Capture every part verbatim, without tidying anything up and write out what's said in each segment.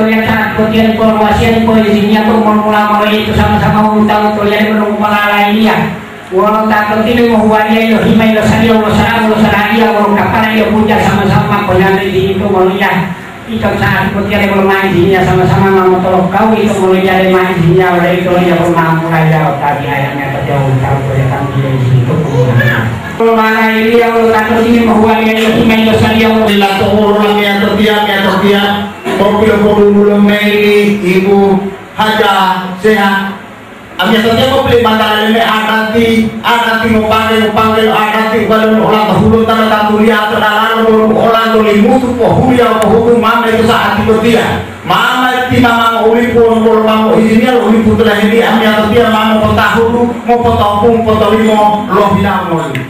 Toliya ta kotiya li poluwasiya li poiziniya to mula-mula itu sama-sama wonu tawu toliya li monongu malalayiya. Wolo ta totili mohuwaliya ilohima ilosaliya wolo sara'a wolo sara'iya wolo kapala ilopuja sama-sama ponyali di itu moliya. Ito saat kotiya li polu maiziniya sama-sama ma motolokawu ito moliya li maiziniya wala ito liya polu mamulaiya lo tabi ayamnya to jauh tawu toliya tanggiya di itu. Wolo malayiya wolo ta totili mohuwaliya ilohima ilosaliya wolo. Lila to wolo lamiyatotiya, miyatotiya. Bo pilopodululo mayi li Ibu Haja Seha. Amiyatotiya bo pilibantala leme adati, adati mopanggil-panggil adati, uwali lo olanto hulo tala tatuliya to dalalo wonu olanto limutu pohuliya pohutu mama ito sa'ati botiya. Mama ti mama ngo'ulipu wonu bolo mama iziniya lo ulipu tolahiliya amiyatotiya mama potahudu, mopotopu, mopotolimo lo hilawo moli.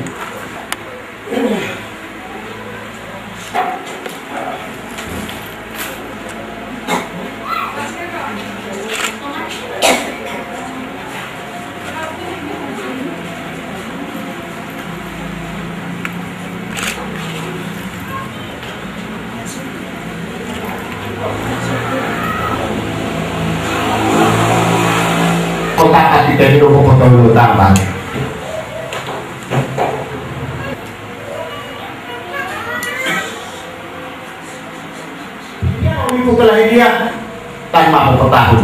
Kota ati tadi lo kota lo tambah. Iya, Ibu Kelahidia, tan mau potahu.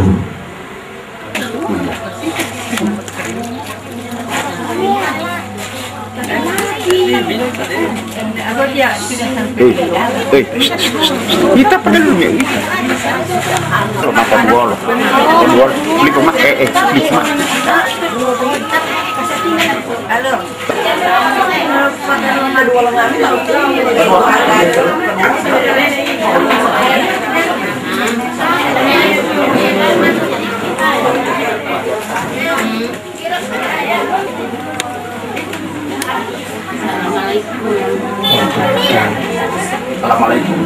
Eh, eh, kita perlu nih. Kalau mata dua loh. Dua loh. Beli koma, eh, eh, beli koma. Halo. Assalamualaikum.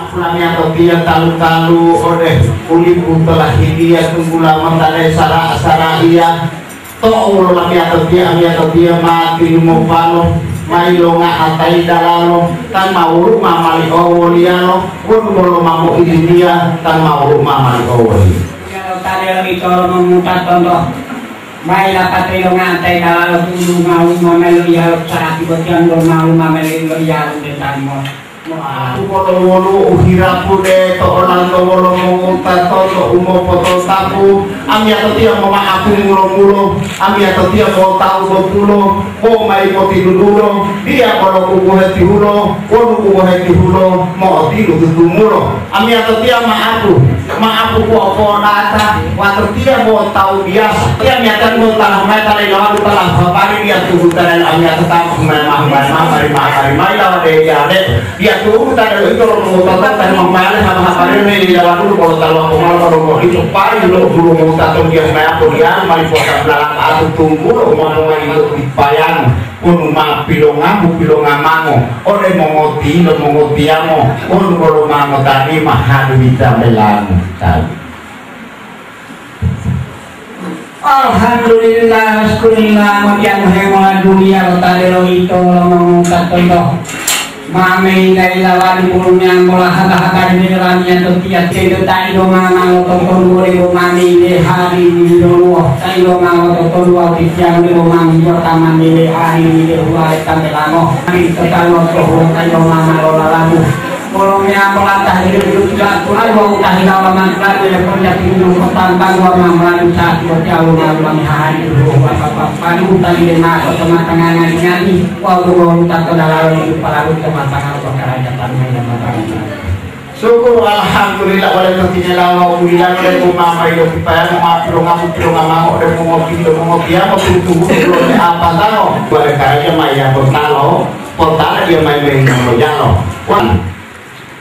Pulangiyatotiya talu-talu ode ulipu tolahiliya tunggula motale sara-saraiya. To'u lo lamiyatotiya, amiyatotiya ma tilumopalo, ma yilonga atayi dalalo, tan ma wolu'u ma mali owoliyalo, wonu bolo ma mo'ijiniya, tan ma wolu'u ma mali owoliya. Yalo tale lo ito lo momuta tonto, ma yilapata yilonga atayi dalalo tu'udu ma wolu'u ma mali loiyalo sa'ati botiya, wonu bolo ma wolu'u ma mali loiyalo de tan mo. Mo'apu polo woluwo u hirapude to olanto wolo mongowutato to u mopototapu, amiyatotiya moma'apu mulo-mulo, amiyatotiya mo'otawu botulo, bo mayi potidudulo, diya bolo u bohetihulo, wonu u bohetihulo mo'otilu tutumulo. Amiyatotiya ma'apu, ma'apu po'opo'odata, wato tiya bo tawu biyasa. Tiya miyatan bo talahu mayi ta lailawalu ta lahapari diya tuhu ta lailawa amiyata ta humayi mahumayi mao mari-mari mayi lawa de diya de. Diya tuhu ta lailawa ito lo mutata ta humayi mali hama-hamari me lailawalu bolo taluwa pomalo pada bo ito pari lo bulu mutato diya humayi apo diya mali puasa bulala atu tunggulo umamu mayi lo dipayangu. Wonu ma pilongamu pilongamango ode mongotilo mongotiyamo, wonu bolo ma ngotani ma halu hitambelango tawu. Alhamdulillah, syukurillah, motiyango hemola duniya lo tale lo ito lo monguta tonto. Mame yinggaiya lowali bulumeyambola haba-habari melalamiya to tiya tento ta ilonga ma lototolu ode bo mame yile hari didoluwo, ta ilonga lototolu wawu titiyamu ode bo mame yi'o ta ma yile hari didehuwa le tambelango. Mame to taluwa to hulo ta ilonga ma lolalabu. Bulumeyambola ta hidup-hidup tiga aturan wawu ta hilawa mangkiladu le ponjati dulu kotantang wawu ma meladu sa'ati botiya wawu ma luwangi hahali duhuwa papa-papadu ta yile ma'o to matanga ngani-ngani. Wawu woluwo ta to dalalo didu palalu to matanga lo karaja tanuhe lo matanga. Syukur, alhamdulillah, wale to tinela wawu ulilango le umama ilo pipayango ma pilongamu pilongamango ode mongopiyo mongopiyamo tutuhudu lo le apatango. Wale karaja ma iya potalo, potala dia mayi-mayi lo jalo. Wan-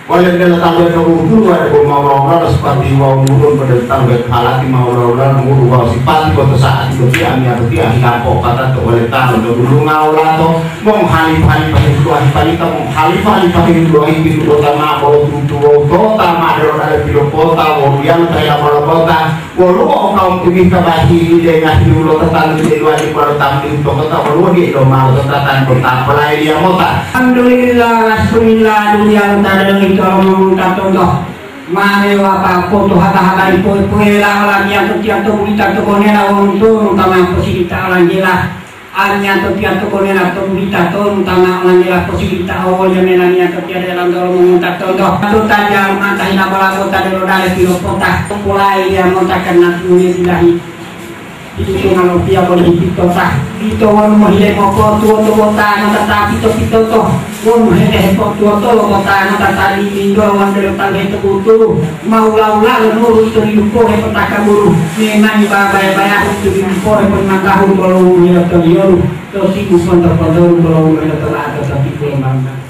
Wale dela tabe to utulu wale bo mawura-wura sepati wawu ngurun pada tabe halati mawura-wura nguru wawu sipati bo to saat botiya amiyatotiya hilapo patato wale tabe to dulunga olato mong halifah-halifah hintuwa hipalita mong halifah-halifah hintuwa hipintu kota ma bo tutu wawu tota ma delo dale pilo kota wawu yam taila pala kota. Woluwo o kawum ti bita bahili de ngahilulo tatanu de luwali polo tambi to kota woluwo de lo mao to tatanu kota apolai liya mota. Alhamdulillah, rasulillah, duniya lo tadalo ito lo mongunta tonto. Mane wa pa poto hata-hata ipo-ipoela ola miyanto tiyanto bulita to konela wonto tama posirita olanjela. Anya to piya to konela to mita to tama olanjela posirita awoliya melaniya to piya de lantolo monguta tonto. To taja mata hina bola kota de lodale pilo kota. Populai ya monta karena tuni bilahi. Itu cuma lo piya boleh dipitota. Ito wonu mohile mopotuwo to kota no tata pito-pito to. Wonu hete hepotuwo to lo kota no tata di mindo wandelo talu heto butu. Maula-ula lo nuru to lilupo hepotaka buru. Memang baba ya bayahu to lilupo hepolimatahu bolo wonu hile to liyolu. To sibu ponto-ponto bolo wonu hile to lato to tipu lembangan.